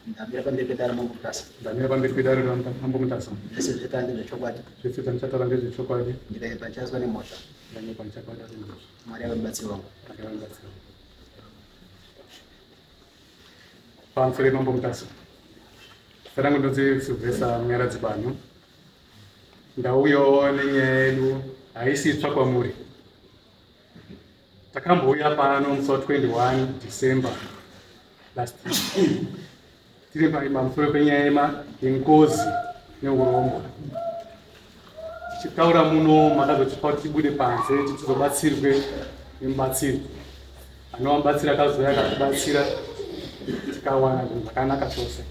Ndamira pamberi pedare Mambo Mutasa. Ndamira pamberi pedare raMambo Mutasa. Zvese zvetaura ndezvechokwadi. Zvese zvandichataura ndezvechokwadi. Ndikanyepa ndichazwa nemhosva. Ndikanyepa ndichabatwa nemhosva. Mwari ave mubatsiri wangu. Mwari ave mubatsiri wangu. Pamusoro Mambo Mutasa. Zita rangu ndonzi Sylvester Munyaradzi Banhu. Ndauyawo nenyaya yedu haisi itsva kwamuri. Takambouya pano musi wa 21 December last year tiri pamusoro penyaya yengozi neurombwa tichitaura muno makazotipa kuti tibude panze tizobatsirwe nemubatsiri anova mubatsiri akazouya akatibatsira tikawana zvinhu zvakanaka chose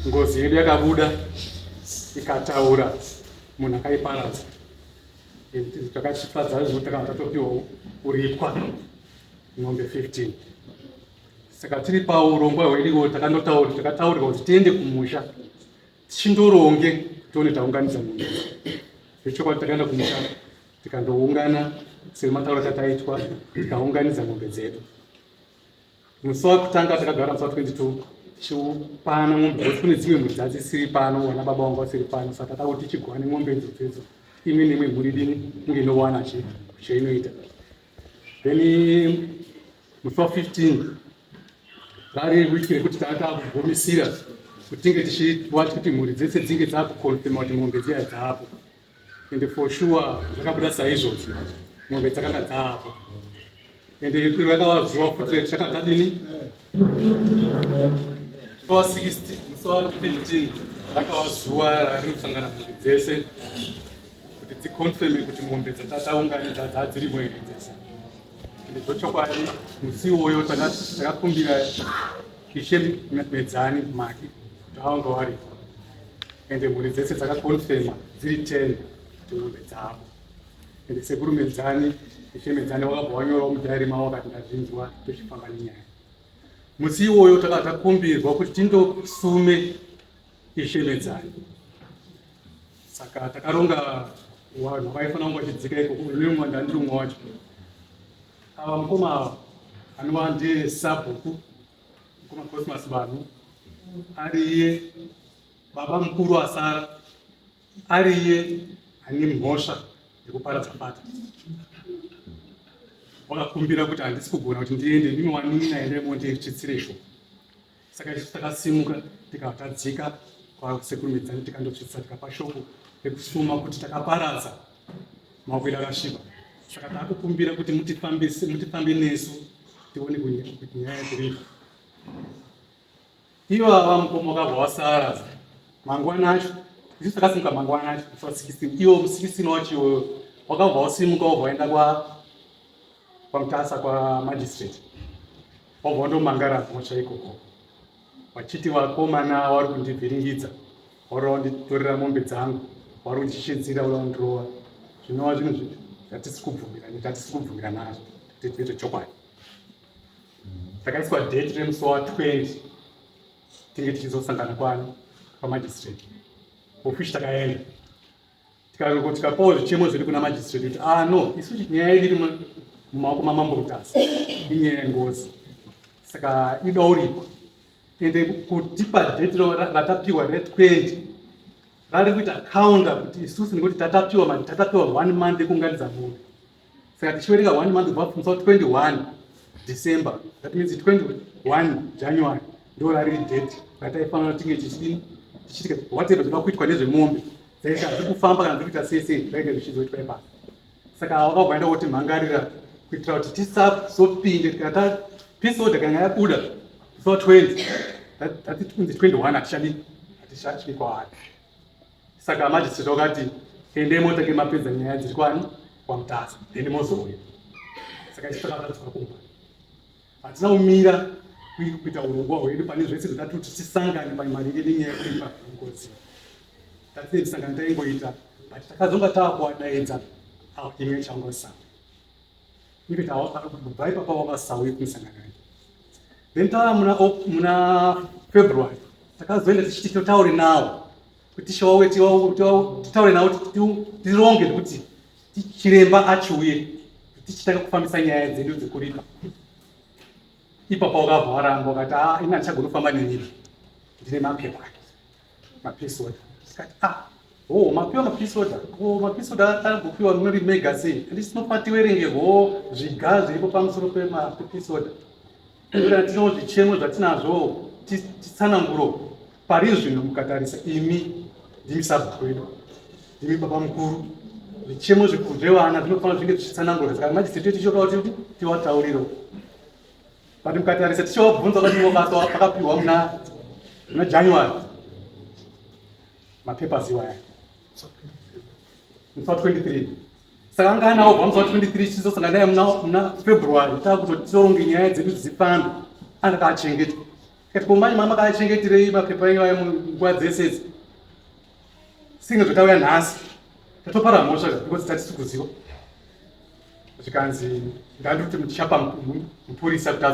ngozi yedu yakabuda ikataura munhu akaiparadza Takachifadza zvekuti takanga tatopiwa kuripwa mombe 15 saka tiri paurongwa hwedu takandotaura takataurirwa kuti tiende kumusha tichindoronge tione taunganidza mombe zvechokwadi takaenda kumusha tikandoungana sematauro atataitwa tikaunganidza mombe dzedu Musi wekutanga takagara musi wa 22 tichipana mombe because kune dzimwe mhuri dzadzisiri pano vana baba vangu vasiri pano saka tata kuti tichigwane mombe idzodzo idzo imwe neimwe mhuri dini inge inowana chainoita then musi wa 15 rari wiki rekuti tanga takugumisira kuti tinge tichiwati kuti mhuri dzese dzinge dzakukonfirma kuti mombe dziya dzapo and for sure zvakabuda saizvozvo mombe dzakanga dzaapo and iro rakava zuva futi chakadadini musi wa 60 musi wa 15 rakava zuva rarinosangana mhuri dzese kuti dziconfirme kuti mombe dzatataunganidza dzadzirimo here dzese and zvochokwadi musi iwoyo takakumbira ishe medzani maki kuti avange varipo ende mhuri dzese dzakakonfema dziri 10 kuti mombe dzavo ende sekuru medzani ishe medzani wakabva wanyorawo mudhairi mavo wakati ndazvinzwa tochifamba nenyaya musi iwoyo takava takumbirwa kuti tindosume ishe medzani saka takaronga vanhu vaifanira kunge vachidzika ikoko nemumwe ndandiri umwe wacho ava mukoma ava anova ndiye sabhuku mukoma Cosmas Vanhu ariye baba mukuru asara ariye ane mhosva yekuparadza fata wakakumbira kuti handisi kugona kuti ndiende ndimi wanin'ina endai monditsvitsire shoko saka isu takasimuka tikabva tadzika kwasekuru Medzani tikandotsvitsa tikapa shoko rekusuma kuti takaparadza maoko edu akasviba saka takukumbira kuti mutifambise mutifambe nesu tione kuti nyaya yekuripa ivava mukoma wakabva wasara mangwana acho isu takasimuka mangwana acho musi wa 16 iwo 16 wacho iwoyo wakabva wasimuka wobva waenda kwa kwamutasa kwamagistrate wabva wandomangara mhosva ikoko vachiti vakomana vari kundivhiringidza vari wanditorera mombe dzangu vari kundishidzira vari kundirova zvinova zvinhu zvatisi kubvumira zvatisi kubvumira nazvo tete chokwadi takaiswa date remusi wa 20 tinge tichizosangana kwani kwamagistrate of which takaenda tikapawo zvichemo zvedu kuna magistrate kuti ah no isu nyaya yedu iri mumaoko mamambo Mutasa inyaya yengozi saka idaurikwa ende kutipa date ratapiwa re20 rari kuita counter kuti isusu nekuti tatapiwa tatapiwa one month yekuunganidza mombe saka tichiverenga one month kubva musi wa 21 December that means 21 January ndo rari date rataifanira tinge tichidini tichitika whatever zvinoda kuitwa nezvemombe dzaita dziri kufamba kana dziri kuita sei sei zvainge zvichizoitwa ipapo saka wakabva enda kuti mhangarira kuitira kuti tisazopinde kana peace order kana yabuda musi wa 20 that kunzi 21 hatichadi hatichasviki kwaari saka magistrate wakati endei motange mapedza nyaya dziri kwani kwamutasa then mozouya saka isu takatadzwa kumba hatina kumira kuita urongwa hwedu pane zvese zvatati kuti tisangane pamaringe nenyaya yekuipa ngozi tatine misangano taingoita but takazonga taakuwadaidza imwe changosanga ikuti kubva ipapa wakasauye kumisangano yedu then tava muna, muna February takazoenda tichiti totaure nawo kuti tishawawe titaure nawo tironge nekuti chiremba achiuye tichitanga kufambisa nyaya dzedu dzekuripa. Ipapa wakabva waramba ukati a ini handichagoni kufamba nenyika, ndine mapepa ake, mapeace order. Tikati a oh, mapiwa mapeace order? Oh, mapeace order akambopiwa muri mega sei? Andisinofa tiwerengerwo zviga zviripo pamusoro pemapeace order. Ira tino zvichemo zvatinazvo titsananguro pari zvino. Mukatarisa imi ndimi sabhuku wedu, ndimi baba mukuru, zvichemo zvevana zvinofanira zvinge zvichitsanangurwa. Saka magistrate tichoka kuti tiwatauriro, but mukatarisa tichivabvunza kuti vakapiwa muna January mapapers iwaya musi wa23. Saka anga anawo bva musi wa23, tichizosangana naye muna February, taakutoti tizoronge nyaya dzedu dzifambe, anga kaachengeta. Tikati komai mama kaachengeterei mapepa iwayo munguva dzese idzi? Singe zvotauya nhasi tatopara mhosva because tatisi kuziva. Zvikanzi ndandikuti muchapa mupurisa kuti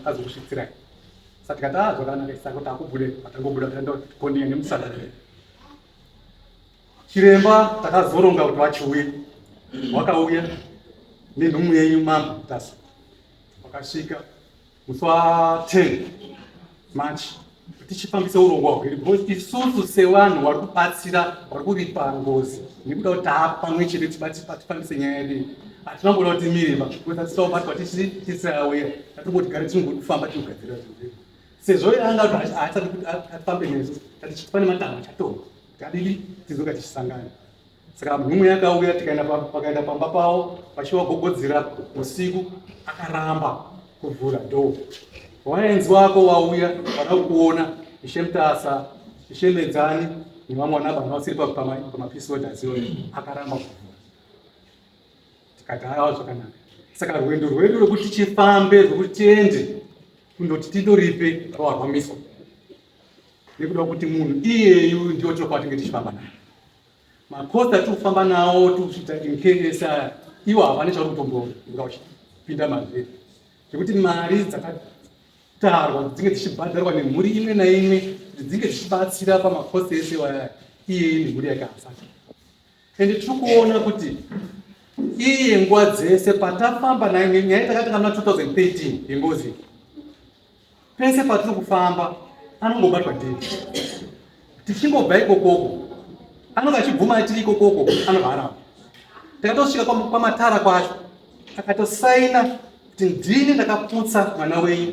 azokusvitsirai. Saka tikati a zvakanaka, saka takubude patangobuda tandokondinya nemusana. Chiremba takazoronga kuti vachiuye, wakauya nenhumu yenyu Mambo Mutasa, wakasvika musi wa10 March tichifambisa urongwa hwedu, because isusu sevanhu vari kubatsira vari kuripa ngozi nekuda kuti taa pamwe chete tifambise nyaya yedu, hatina kuda kuti mireba because hatisa kubatwa tisawera. Tatingoti gare tinongofamba tinogadzira zvinhu zvedu sezvo anga kuti haasati kuti atifambe nesu. Tati pane matanho achatorwa, tadidi tizoka tichisangana. Saka mhumwe yakauya, tikaenda pakaenda pamba pavo vachivagogodzera usiku, akaramba kuvhura door. Waenzi wako wauya vada kukuona, Ishe Mutasa, Ishe Medzani nevamwe vana vanhu vasiri pamapeace orders iyoyo, akaramba kuvhura. Tikati haiwa, zvakanaka. Saka rwendo rwedu rwekuti tichifambe, rwekuti tiende kundoti tindoripe, rwarwamiswa nekuda kuti munhu iyeyu ndiwo tinofanira tinge tichifamba naye. Macosts atiri kufamba nawo tiri kuita in aya, iwo havane chauri kutombonga uchipinda mazviri, zvekuti mari dzakatarwa dzinge dzichibhadharwa nemhuri imwe naimwe kuti dzinge dzichibatsira pamacosts ese waya, iyeye nemhuri yake hasati. Ende tiri kuona kuti iye nguva dzese patafamba naye, nyaya takatanga muna 2013 yengozi, pese patiri kufamba anongobatwa ndii. Tichingobva ikokoko anonge achibvuma, tiri ikokoko anobva aramba. Takatosvika kwamatara kwacho akatosaina kuti ndini ndakaputsa mwana wenyu,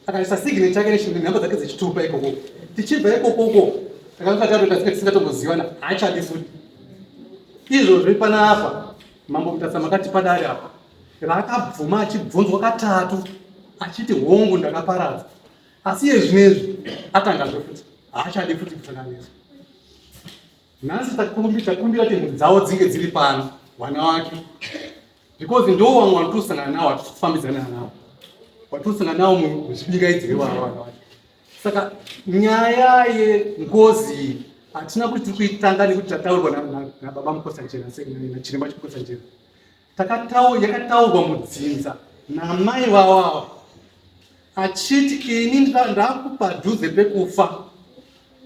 akaisa signature yake nenhamba dzake dzechitupa ikokoko. Tichibva ikokoko takanga tatoita singe tisingatomboziwana, haachadi futi izvozvo. Panapa Mambo Mutasa makati padare apa raakabvuma achibvunzwa katatu achiti hongu, ndakaparadza, asi iye zvinezvi atangazve futi, haachadi futi kusanganiswa. Nhasi takumbira kuti mhuri dzavo dzinge dziri pano, vana wake, because ndo vamwe vatosangana navo, vatifambidzana navo, vatosangana navo muzvibingaidzo ivavo, vana vacho. Saka nyaya yengozi hatina kuti tiri kuitanga nekuti tataurwa nababa Mukotsanjera nachiremba Chimukotsanjera. Yakataurwa mudzinza namai vavo achiti ini ndakupadhuze pekufa,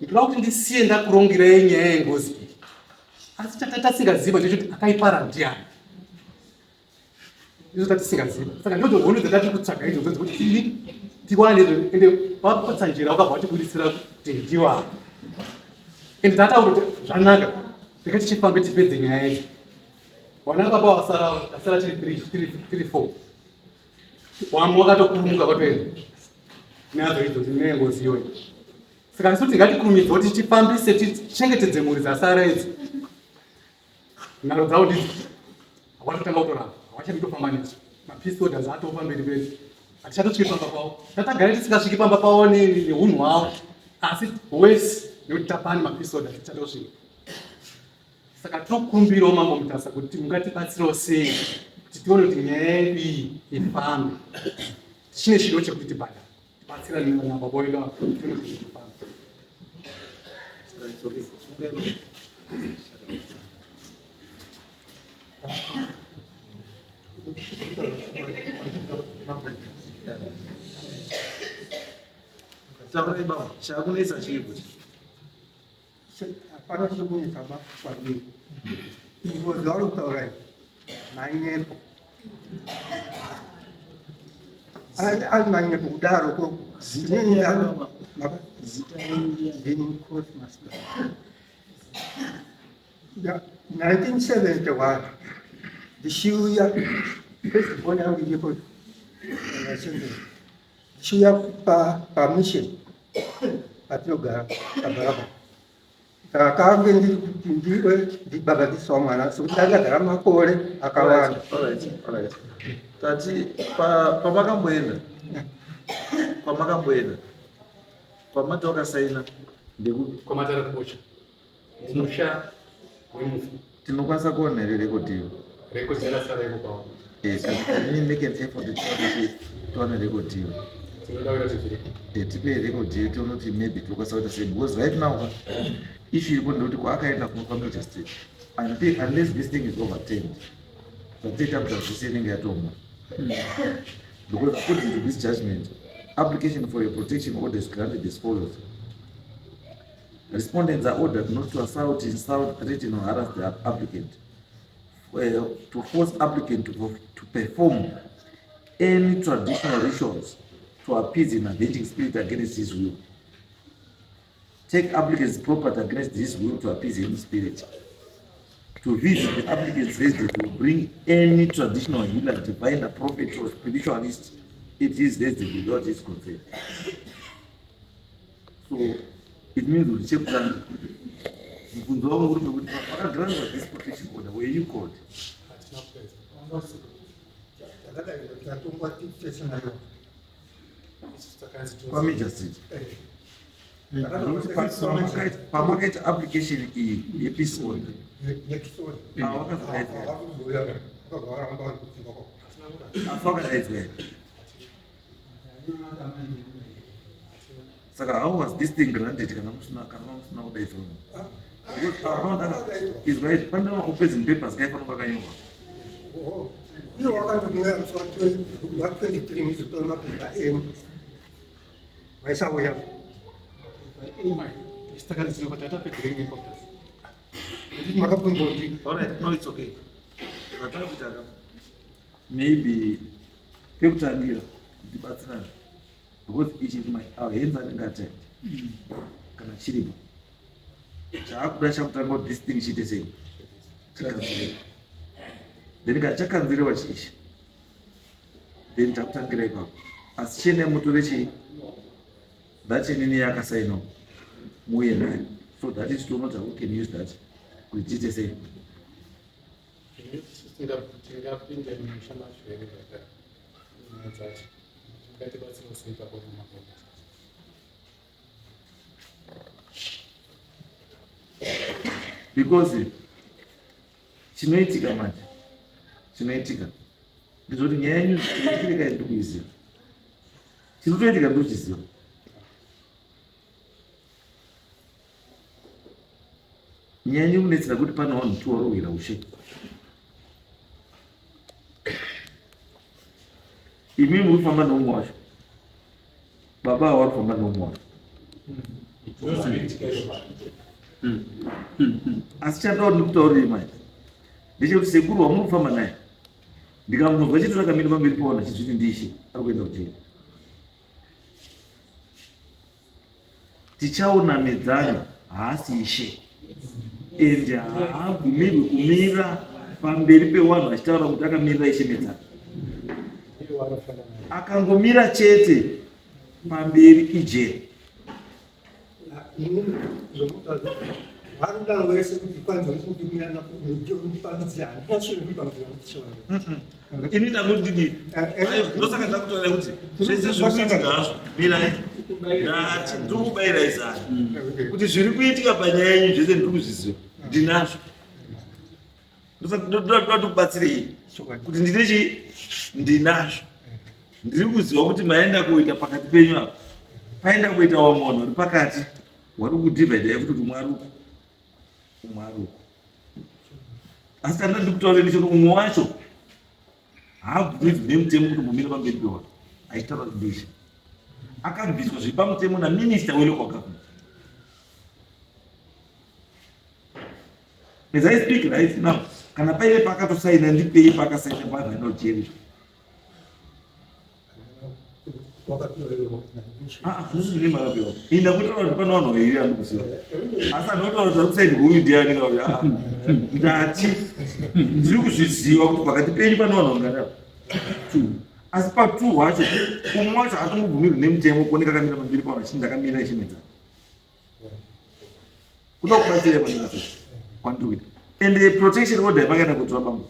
ndoda kuti ndisiye ndakurongerei nyaya yengozi iyi. Asi chatatasingaziva ndechekuti akaipara ndiani, izvo tatisingaziva. Saka ndodzo hondo dzatati kutsvaga idzodzo dzekuti tidi tiwane. Ende vaPotsanjera vakabva vatibudisira kuti ndiwa, ende tataura kuti zvanaka, reka tichifambe tipedze nyaya idzi. Vana baba vasara, tasara tiri three, four, vamwe vakatokurumuka vatoenda nadzo idzo nengozi iyoyo. Saka isu tingatikurumidza kuti tifambise tichengetedze mhuri dzasara idzi. Nharo dzavo ndidzo hawatotanga kutoramba, hawachadi kutofamba nesu. Mapeace orders atoo pamberi pedu, hatichatosviki pamba pavo. Tatagara tisingasviki pamba pavo neunhu hwavo, asi wese nekuti tapani mapeace orders tichatosvika. Saka tinokumbirawo Mambo Mutasa kuti mungatibatsirawo sei kuti tione kuti nyaya yedu iyi ifambe. Tichine chido chekuti tibhadhare, tibatsirane nababa wedu ava, tione kuti ifambe. Taurai baba, chakunetsa chii kuti? Hapana chiri kunetsa ba kwandiri. Ngozi vari kutaura iyi manyepo. Ari manyepo kudaro ko. Zita Inini renyu baba, Zita renyu ndiani? ndini Cosmas. Ya, 1971 ndichiuya first born yangu iripo ndachembera ndichiuya pamission patinogara pabharaba ndakange ndiri kuti ndiwe ndibhabhatisawo mwana sokuti ndakagara makore akawanda. Alright, alright. Tati pamakamboenda kwamakamboenda kwamati wakasaina ndekupi? Kwamatara kubocha musha wemufi. Tinokwanisa kuona here record iyo? Record yarasara iko kwavo. Can you make an effort kuti tiwane record iyo? Tinoda kuti zviriko. Tipe record iyo tione kuti maybe tinokwanisa kuita sei, because right now ka issue iripo ndekuti kwaakaenda kunofa magistrate, unless this thing is overturned, zvatinoita kuti zvese inenge yatomwa, because according to this judgment, application for a protection order is granted as follows: respondents are ordered not to assault, insult, threaten or harass the applicant, to force applicant to perform any traditional rituals to appease an avenging spirit against his will, take applicant's property against his will to appease any spirit, to visit the applicant's residence to bring any traditional healer, diviner, prophet or spiritualist at his residence without his consent. So it means kuti chekutanga, mubvunzo wangu uri wekuti pakagrantwa this protection order, were you called? Hatina kupedza. Takadai tatongwa tese nayo. Isu takanzi Kwamagistrate pamakaita application iyi yepeace order? Yekisori. Ah, wakazodaidzwa. Asi wakadaidzwa here? Saka how was this thing granted kana musina kudaidzwa? Because around is right, pane maopposing papers kaifanira kakanyorwa. Iye wakandouya musi wa23 mwedzi mapepa emu vaisauya. Isu takanzi tinobva tatapedzerei nepapers. Makabvunza kuti Alright, no, it's okay. Zvatari kuita ka, maybe pekutangira kutibatsirana, because ichi our hands anenge atight kana chiripo chaakuda chakutanga kuti this thing chiite sei, chikanzirewa. Then kana chakanzirewa chiichi, then takutangira ipapo. Asi chiendai mutore chii that inini yakasainawo, muuye nayo, so that is to know that we can use that kuti tiite sei. Tingapinde mumusha macho here? Nyaya dzacho tingatibatsirawo sei ipapo mumakomba? Because chinoitika manje, chinoitika ndizvoti nyaya yenyu chinoitika ndiri kuiziva, chinotoitika ndiri kuchiziva. Nyaya yenyu kunetsera kuti pane vanhu two varuwira ushe. Imi muri kufamba neumwe wacho, baba ava vari kufamba neumwe wacho. Ndozvinoitika izvo. Asi chandawo ndikutaurire manje ndechekuti sekuru wamuri kufamba naye, ndikamuzwa chete rakamira pamberi paona chizviti ndishe ari kuenda kujeri. Tichaona medzano haasi ishe, ende haabvumirwi kumira pamberi pevanhu achitaura kuti akamirira ishe medzano. Ivo vanofamba naye. Akangomira chete pamberi, ijeri. Inini varudaro wese kuti kwanzi kundipambidzira, handina chiro kundipambidzira kuti. Ini ndangoti ndosaka ndakutaura kuti zvese zviri kuitika hazvo, mirai, ndati ndiri kubayirai zano kuti zviri kuitika panyaya yenyu zvese ndiri kuzviziva, ndinazvo. Ndosaka ndoda kubatsirei kuti ndine chii, ndinazvo. Ndiri kuziva kuti maenda kuita pakati penyu apa, paenda kuita wamwe vanhu vari pakati wari kudivide futi kuti umwe ari uku, umwe ari uku. Asi kana ndiri kutaura ndechekuti umwe wacho haabvumidzwi nemutemo kuti mumire pamberi pevanhu achitaura kuti ndishe. Akabviswa zviri pamutemo naminista welocal government. As I speak right now, kana paine paakatosaina, ndipei paakasaina paanhu aenda kujeri. Zvine makapiwa. Ini ndakutaura kuti pane vanhu vairi andikuziva. Asi andinotaura kuti ari kusaidi uyu ndiani kana kuti ah. Ndati ndiri kuzviziva kuti pakati penyu pane vanhu vangada. Two. Asi pa two wacho umwe wacho haatombobvumirwi nemutemo kuoneka akamira pamberi pavo achiti ndakamira ichimedza. Kuda kubatsira pandiri kwandiri kuita. And protection order yamakaenda kutora bambo.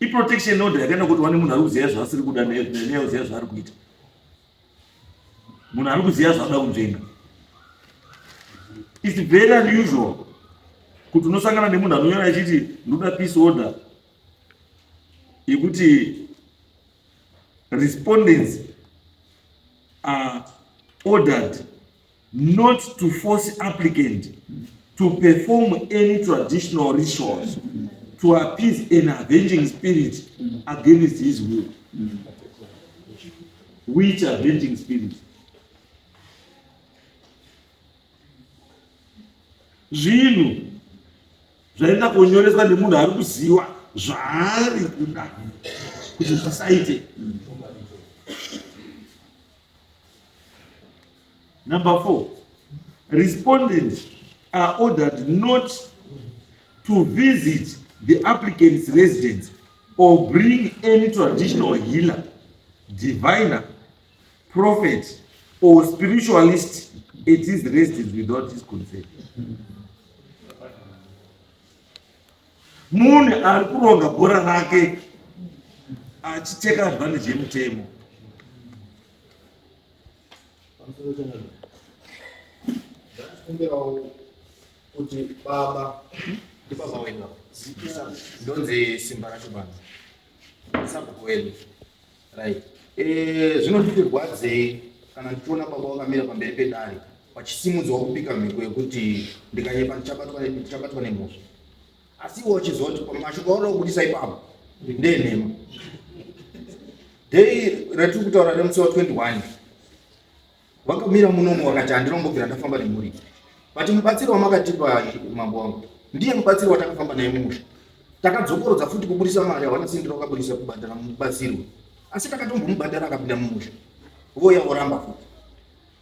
Iprotection order yakaenda kuti wane munhu ari kuziva zvaasiri kuda neaziva zvaari kuita. Munhu ari kuziva zvaanoda kunzvenga. It's very unusual kuti unosangana nemunhu anonyora achiti ndoda peace order yekuti respondents are ordered not to force applicant to perform any traditional rituals to appease an avenging spirit against his will. Which avenging spirit? Zvinhu zvaenda kunyoreswa nemunhu ari kuziva zvaari kuda kuti zvisaite. Number 4, respondents are ordered not to visit the applicant's residence or bring any traditional healer, diviner, prophet or spiritualist at his residence without his consent. Munhu ari kuronga bhora rake achiteka advantage yemutemo. Ndakumbirawo kuti baba ndibaba wedu ndonzi Simba racho bana sabhuku wedu right. Eh, zvinotitirwadzei kana ndichiona baba vakamira pamberi pedare vachisimudzwa kupika mhiko yekuti ndikanyepa ndichabatwa nemhosva, asi iwe uchiziva kuti mashoko aunoda kubudisa ipapo ndeenhema. Dei ratiri kutaura remusi wa 21 vakamira munomu vakati handinombobvira ndafamba nemhuri, but mubatsiri wamakatipa mambo wangu ndiye mubatsiri watakafamba naye mumusha. Takadzokorodza futi kubudisa mari, hawana sendero wakabudisa kubhadhara mubatsiri, asi takatombomubhadhara akapinda mumusha, voya voramba futi.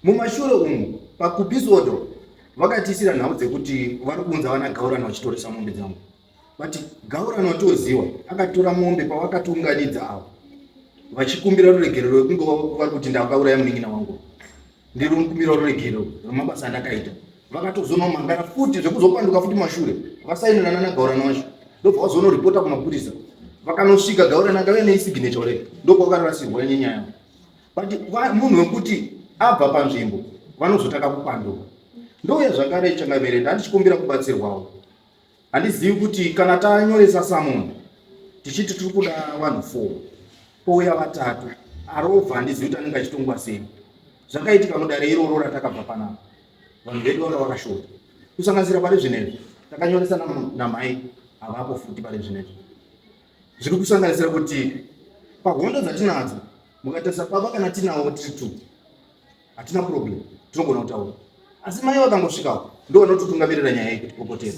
Mumashure umu pakupisodo vakatiisira nhau dzekuti vari kuunza vana Gaurani vachitoresa mombe dzangu, but Gaurani watoziwa akatora mombe pavakatiunganidza avo vachikumbira ruregerero wekunge vari kuti ndakauraya munin'ina wangu, ndiri kukumbira ruregerero rwemabasa andakaita. Vakatozonomangara futi zvekuzopanduka futi mashure vasainirana naGaurani wacho, ndobva vazonoripota kumapurisa. Vakanosvika Gaurani akauya nesignature already, ndokwakarasirwa nenyaya. But munhu wekuti abva panzvimbo vanozotanga kupanduka. Ndouya zvakare changamire, ndandichikumbira kubatsirwawo. Handizivi kuti kana tanyoresa summon tichiti tiri kuda vanhu 4 pouya vatatu arovha, handizivi kuti anenge achitongwa sei. Zvakaitika mudare iroro ratakabva panapa, vanhu vedu vanga vakashota kusanganisira pari zvinezvi takanyoresa namai havapo futi pari zvinezvi. Zviri kusanganisira kuti pahondo dzatinadzo mukatarisa baba kana tinawo tiri two hatina problem, tinogona kutaura, asi mai vakangosvikawo ndo vanototungamirira nyaya iyi kuti popotera.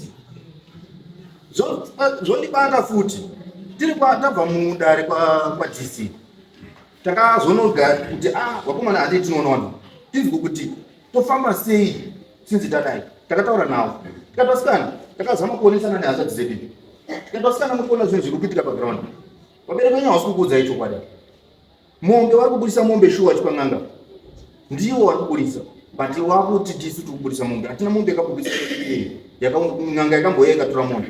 Zvondibata futi tiri tabva mudare kwaDC takazonogara kuti ah vakomana handei tinoona vanhu tinzwe kuti tofamba sei sinzi tadai. Takataura navo tikati vasikana, takazama kuonesana nehazvadzi dzedu, tikati vasikana mukuona zvinhu zviri kuitika paground, vabereki venyu havasi kukuudzai chokwadi. Mombe vari kubudisa mombe shuwa vachipa n'anga, ndivo vari kubudisa, but wakuti tisu tiri kubudisa mombe, hatina mombe yakabudisa n'anga yakambouya ikatora mombe.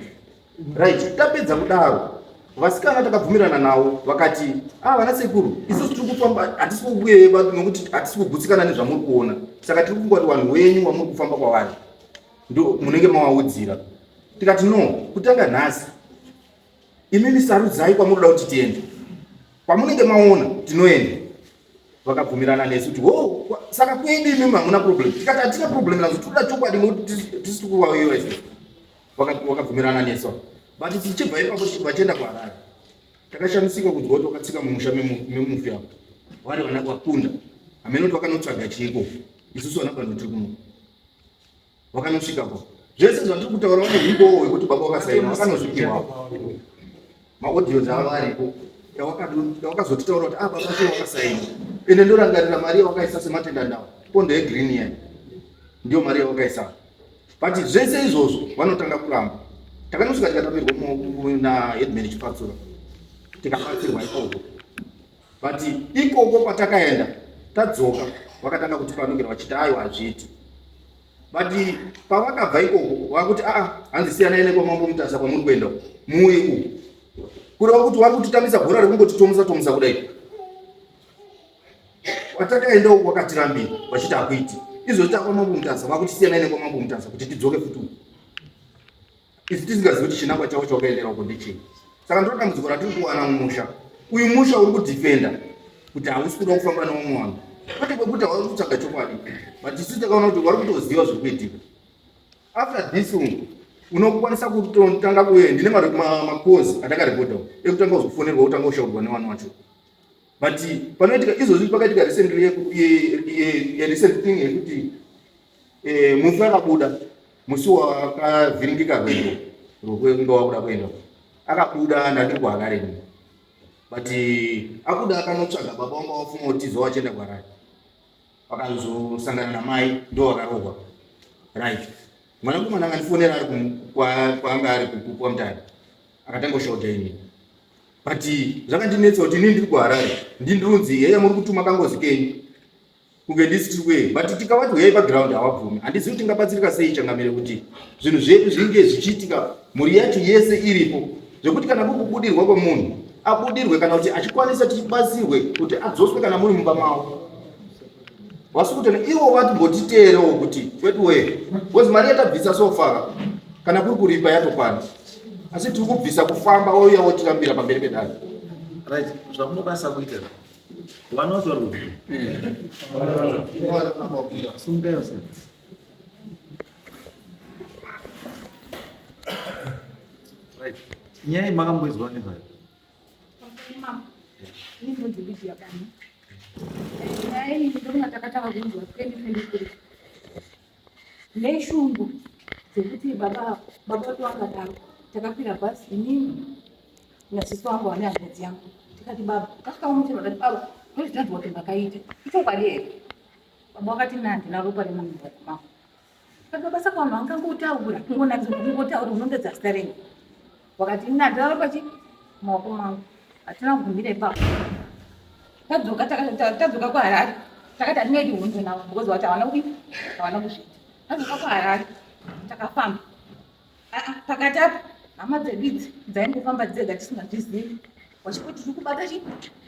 Right, tapedza kudaro vasikana takabvumirana navo vakati ah vana sekuru isusu tiri kufamba hatisi kukuyeva nokuti hatisi kugutsikana nezvamuri kuona, saka tiri kufunga kuti vanhu wenyu vamuri kufamba kwavari ndo munenge mawaudzira. Tikati no, kutanga nhasi imimi sarudzai kwamunoda kuti tiende, kwamunenge maona tinoenda. Vakabvumirana nesu kuti ho saka kwedu imimi hamuna problem. Tikati hatina problem nazo, tinoda chokwadi nokuti tisi kuvauyiwa isusu. Vakabvumirana nesu, but tichibva ipapo vachienda kuHarare takashamisika kunzwa kuti vakatsika mumusha memufi apo vari vana vakunda hameno kuti vakanotsvaga chiiko. Isusu vana vanhu tiri kuno vakanosvikako zvese zvandiri kutaura vane humbowo hwekuti baba vakasaina vakanozvipiwa maaudios avo aripo yawakazotitaura kuti ah baba sho wakasaina. Ende ndorangarira mari yawakaisa sematenda ndawo pondo yegreen yayo ndiyo mari yawakaisa, but zvese izvozvo vanotanga kuramba. Takanosvika tikatambirwa naheadman Chipatsura, tikabatsirwa ikoko, but ikoko kwatakaenda tadzoka vakatanga kutipanukira vachiti aiwa, hazviiti. But pavakabva ikoko vakuti aa, hanzi siyanai nekwamambo Mutasa kwamuri kuenda, muuye uku. Kureva kuti vari kutitambisa bhora rekungotitomusa tomusa kudai. Kwatakaenda uku vakatirambira vachiti hakuiti. Izvozvi takwamambo Mutasa, vakuti siyanai nekwamambo Mutasa kuti tidzoke futi uku, isu tisingazivi kuti chinangwa chavo chawakaendera uko ndechii. Saka ndiro dambudziko ratiri kuwana mumusha uyu. Musha uri kudhifenda kuti hausi kuda kufamba nevamwe vanhu, kwete kwekuti havari kutsvaga chokwadi, but isu takaona kuti vari kutoziva zviri kuitika. After this unokwanisa kutotanga kuye ndine makozi atakarekodha ekutanga kuzofonerwa, kutanga kushaurwa nevanhu vacho. But panoitika izvozvi, pakaitika recently recent thing yekuti mufi akabuda musi wakavhiringika rwendo rwokunge wakuda kuenda, akabuda. Ndandiri kuHarare, but akuda akanotsvaga baba vanga wafuma kutiza wachienda kuHarare, vakazosangana namai, ndo vakarohwa. Right, mwanakomana akandifonera ari kwaanga ari kwaMutare, akatanga kushauta inini, but zvakandinetsa kuti inini ndiri kuHarare, ndindirunzi heya, muri kutuma kangozi kenyu kunge ndisi tiri kuye, but tikavati huyai paground havabvumi. Handizivi kuti tingabatsirika sei, changamire, kuti zvinhu zvedu zvinge zvichiitika mhuri yacho yese iripo, zvekuti kana kuri kubudirwa kwemunhu abudirwe, kana kuti achikwanisa tichibatsirwe kuti adzoswe kana muri mumba mavo vasi kuti ivo vatimbotiteerewo kuti kweduwe, because mari yatabvisa so far kana kuri kuripa yatokwana, asi tiri kubvisa kufamba wouya wotirambira pamberi pedare. Right, zvamunokwanisa kuita, vana vacho vari kupi? Sunga yose. Right, nyaya iyi makamboizwa nezvayo? Mama, ini ndinonzi Lydia Bani. Nyaya iyi ndokuna takatanga kunzwa 2023 neshungu dzekuti baba wedu vangadaro. Takakwira bhasi inini nasisi wangu vane hanzvadzi yangu, tikati baba, tasvika muchero, vakati baba, ndozvitanzwa kuti makaita, ichokwadi here? Baba vakati na handina ropa remunhu mumaoko mangu. Tikati baba, saka vanhu vangangotaura kungonakidza kungotaura unondedza zita renyu? Wakati ini handina ropa chi mumaoko mangu. Hatina kugumira ipapo. Tadzoka, tadzoka kuHarare, takati hatingaiti hondo navo because vati havana kudi, havana kuzviita. Tadzoka kuHarare takafamba. Ah, pakati apa hama dzedu idzi dzaingofamba dzega tisingazvizivi, wachingoti tiri kubata chi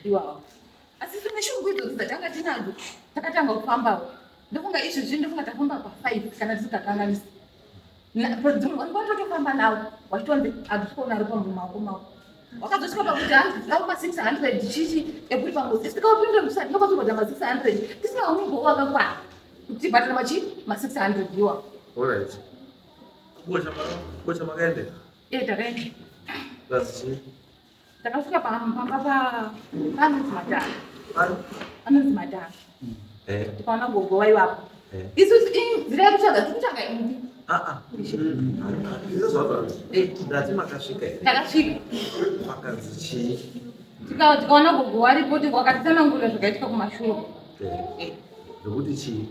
iwawa, asi tine shungu idzodzo dzatanga tinadzo. Takatanga kufambawo, ndofunga izvezvi ndofunga tafamba pa5 kana tisingakanganisi. Dzimwe nguva totofamba navo wachitonzi hatisi kuona ropa mumaoko mavo. Wakazosvika pakuti hanzi avo ma600 chichi ekuti pangozi tikapinda tinokazobhadhara ma600 tisina umumbo wakakwana kuti tibhadhara machi ma600 iwawo. Alright, kosha makaendera? E, takaenda. Kazi. Takasvika pamba panonzi Madhara. Ani? Anonzi Madhara. Tikaona gogo waivapo. Isusu nzira yekutsvaga tiri kutsvaga imbi. Ah, ah. Izvo zvataura. Ndati makasvika here? Takasvika. Makanzi chii? Tikaona gogo waripo, wakatitsanangurira zvakaitika kumashure. Zvokuti chii?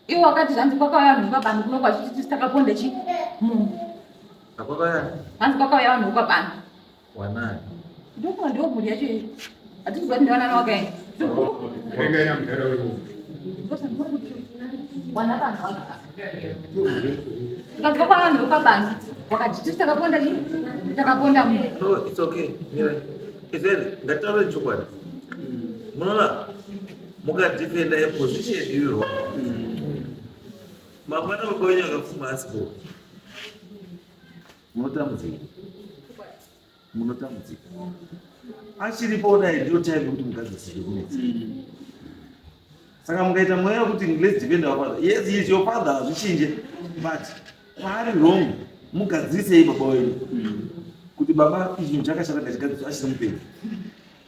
Iwo wakati zvanzi kwakauya vanhu vekwabantu kuno kwachiti takaponda chi munhu. Akwakaya. Hanzi kwakauya vanhu vekwabantu. Wanani? Ndokuva ndiwo mhuri yacho iyi, hatizwa kuti ndivanani wakaenda. Rengai mudhara wewo. Wana vanhu tikabva kwavanhu vekwabantu wakati tisi takaponda chi, takaponda munhu. No, it's okay. Mira. Izveri, ngataure chokwadi. Munoona, mukadefenda yeposition iri wrong. Mangwana baba wenyu akapfuma asipo. Munotambudzika. Munotambudzika. Achiripo dai ndiyo time yekuti mugadzise zvekunetsa. Saka mukaita mweya wekuti let's defend our father. Yes, he is your father, hazvichinje. But paari wrong, mugadzirisei baba wenyu. Kuti baba, ichi chinhu chakashata, ngachigadziriswe achiri mupenyu.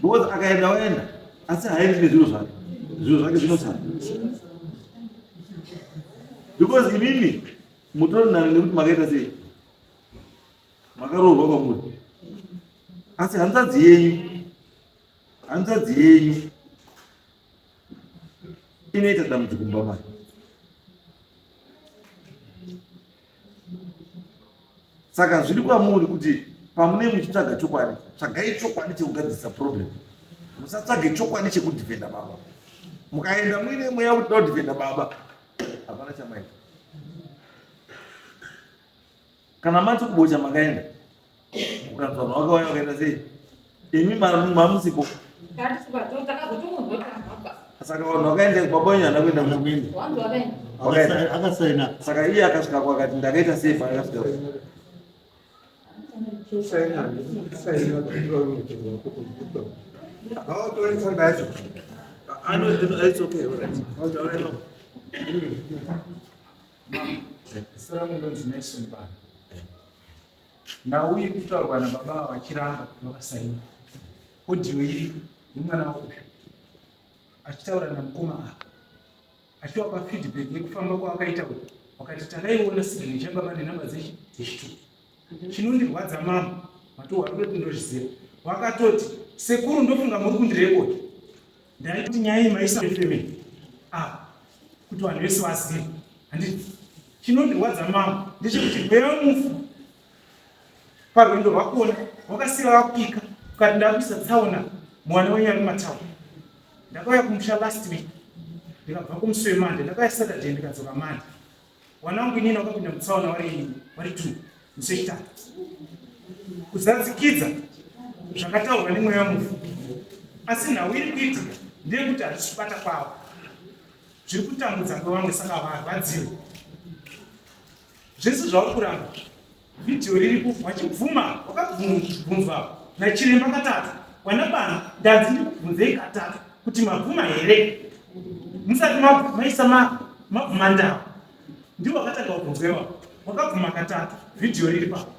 Because akaenda waenda, asi haendi nezviro zvake. Zviro zvake zvinosara. Because imimi mutori nani nekuti makaita sei? Makaroorwa kwamuri. Asi hanzvadzi yenyu, hanzvadzi yenyu Inoita dambudziko mumba mayo. Saka zviri kwamuri kuti pamunee muchitsvaga chokwadi, tsvagai chokwadi chekugadzirisa problem. Musatsvage chokwadi chekudhifenda baba. Mukaenda muine mweya wekuti da kudhifenda baba, hapana chamaita. Kana mati kubocha makaenda, ukanzwa vanhu vakauya vakaita sei, imi mamusipo. Saka vanhu vakaenda baba wenyu haana kuenda kuenda. Akasaina. Saka iye akasvika kwakati ndakaita sei paakasvika. I know it's okay, all right. Zita rangu ndonzi Nelson Bana. Nhau iri kutaurwa nababa ava vachiramba kuti vakasaina. Audio iri yemwana wavo uyu achitaura namukoma ava achiwapa feedback yekufamba kwaakaita uku, wakati takaiona signature yababa nenhamba dzechitupa. Chinondirwadza mama matohwa kutoti ndozviziva, wakatoti sekuru ndofunga muri kundirekodi, ndaiti nyaya iyi maisa family ah kuti vanhu vese vazive. Handiti chinondirwadza mama ndechekuti mweya wemufu parwendo rwakona wakasiya wapika ukati ndakuisa tsaona mwana wenyu ari mumatauni. Ndakauya kumusha last week ndikabva kumusi wemande, ndakauya Saturday ndikadzoka Monday. Wana wangu inini wakapinda mutsaona wari 2 musi wechitatu, kuzadzikidza zvakataurwa nemweya wemufu. Asi nhau iri kuitika ndeyekuti hazvisi kubata kwavo, zviri kutambudza kwevamwe, saka varwadziwe zvese zvauri kuramba. Vhidhiyo riripo wachibvuma, wakabvunzwa nachiremba katatu, wana bana ndanzi ndikubvunzei katatu kuti mabvuma here musati maisa mabvuma ndau. Ndiwo wakatanga kubvunzwa iwapo, wakabvuma katatu, vhidhiyo riri papo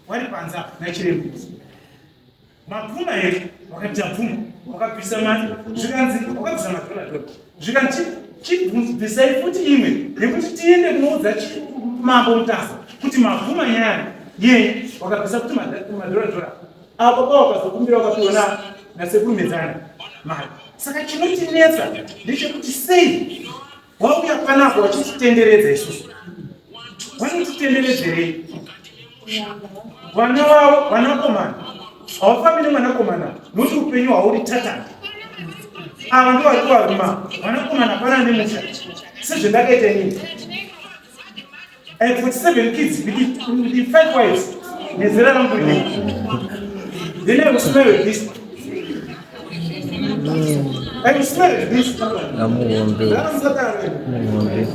wari panze apa nachiremba. Mabvuma here? Wakati tabvuma. Wakabvisa mari, zvikanzi wakabvisa madhora dhora, zvikanzi chibvisai futi imwe yekuti tiende kunoudza mambo Mutasa kuti mabvuma nyaya yenyu. Wakabvisa futi madhora dhora apo baba wakazokumbira wakapiwa nasekuru Medzana mari. Saka chinotinetsa ndechekuti sei wauya panapa wachititenderedza isusu? Vanotitenderedzerei? Vana vavo vanakomana havafambi nemwanakomana nokuti upenyu hwauri tatani. Ava ndo vari kuvaruma vanakomana pana nemusha sezvendakaita inini. I have 47 kids with 5 wives nezera rangu rinei. Then I will smell with this. I will smell with this. Amuhombe. Muhombe.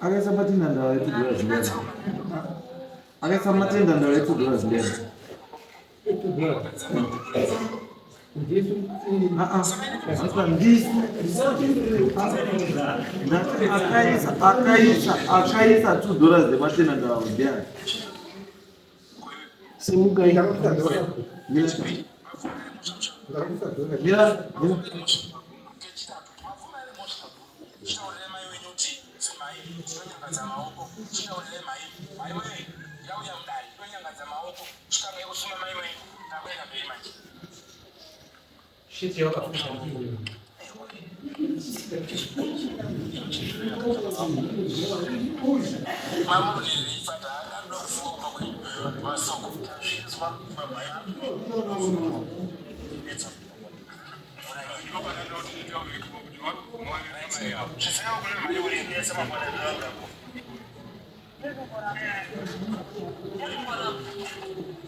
Akaisa matenda ndava yetudhura zingani? Akaisa matenda ndava yetudhura zingani? Akaisa $2 dzematenda ndava ndiani? Simukai. Mira. Mira. Mira. Shiti yakafuta ndiyo.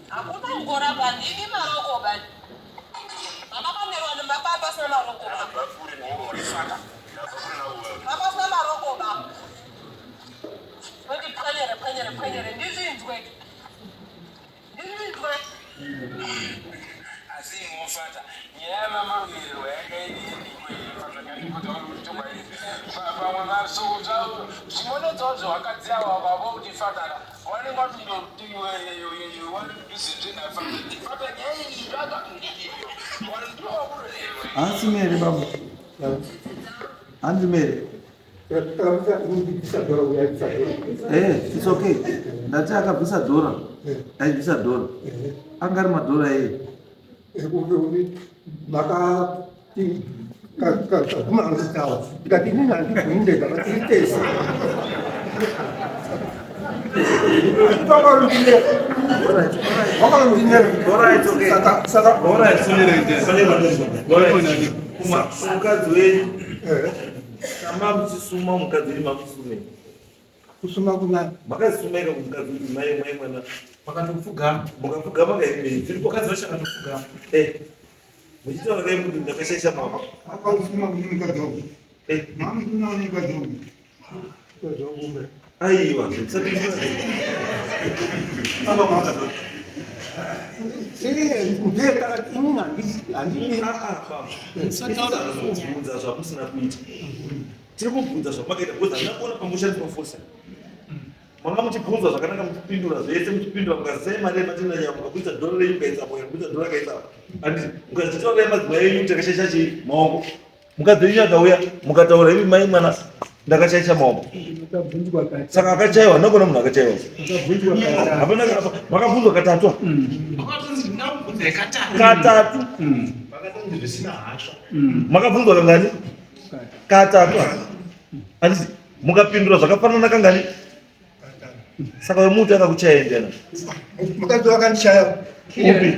Hakuna kungorapa ndini maroko bani. Mama kamerwa Asi imofata nyaya yamamarumiriro yakaidii pamwe masoko zvimonodzao zvavakadzi ava vavo kuti fataka vanenge vatondofata nyaya iyi. Hansi mere baba, hanzi mere. It's okay. Ndati akabvisa dhora, aibvisa dhora, anga ari madhora ei? Makati kaguma angitawa, ndikati inini handibvumi ndega, vatiri tese. Alright, okay. Saka Alright. Mukadzi wenyu, kama muchisuma mukadzi wenyu, mamusumei? Kusuma kuna? Makazisumeka kumukadzi kuti mai mai mwana. Makatopfugama. Mukapfugama kaimei? Mukadzi wacho akatopfugama. Muchitaura kai kuti ndakashaisha mama. Akausuma kuni mukadzi wangu? Mamusuma kuni mukadzi wangu? Mukadzi wangu mbe. Aiwa. Aba mukadzi. Ndiye takati inini handidi. Kubvunza zvamusina kuita. Tiri kubvunza zvamakaita because handina kuona pamushandiswa force. Manga muchibvunzwa zvakanaka, muchipindura zvese, muchipindura mukazisai mari yematenda nyama, mukaburitsa dhora renyu mukaisa moyo, mukaburitsa dhora kaisa handiti, mukazitaura madzimai enyu kuti akashaisha chii maoko. Mukadzi wenyu akauya, mukataura imi mai mwana, ndakashaisha maoko. Saka akachaiwa ndakona munhu akachaiwa hapana. Makabvunzwa katatu. Vakatonzi ndinakubvunzai katatu. Katatu. Vakatonzi zvisina hasha. Makabvunzwa kangani? Katatu, handiti? Mukapindura zvakafanana kangani? Saka wemuti akakuchaya ndiani? Mukadzi wakandishaya. Upi?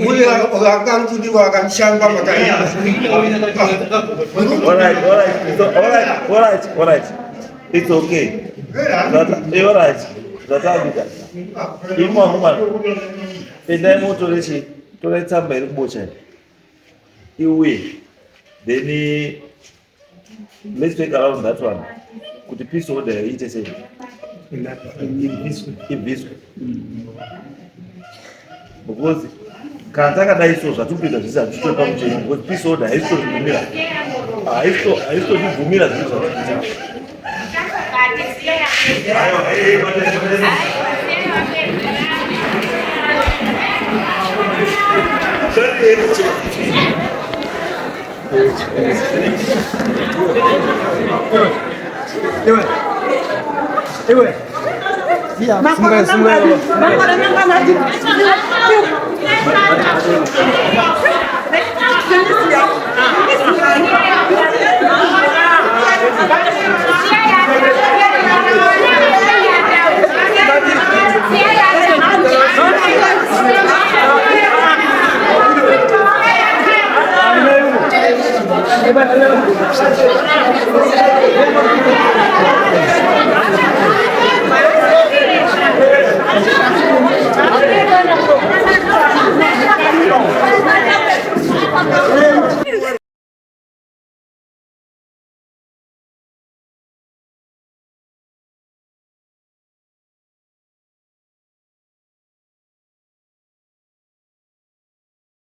Uye akandidiwa akandishaya makaia. Alright, so, alright. It's okay. Alright. Zvatakuita. Imo amumana. Endai motore chi, torai tsamba iri kubocha iyi. Iuye. Then let's take around that one. Kuti peace order iite sei? Ibviswe. Because kana takadai so, zvatiri kuita zvese hazvitori pamutemo because peace order haisitotibvumira, haisitotibvumira zvinhu zvatiri kuita. Aiwa, Iwe. Iwe. Makore mangwanani.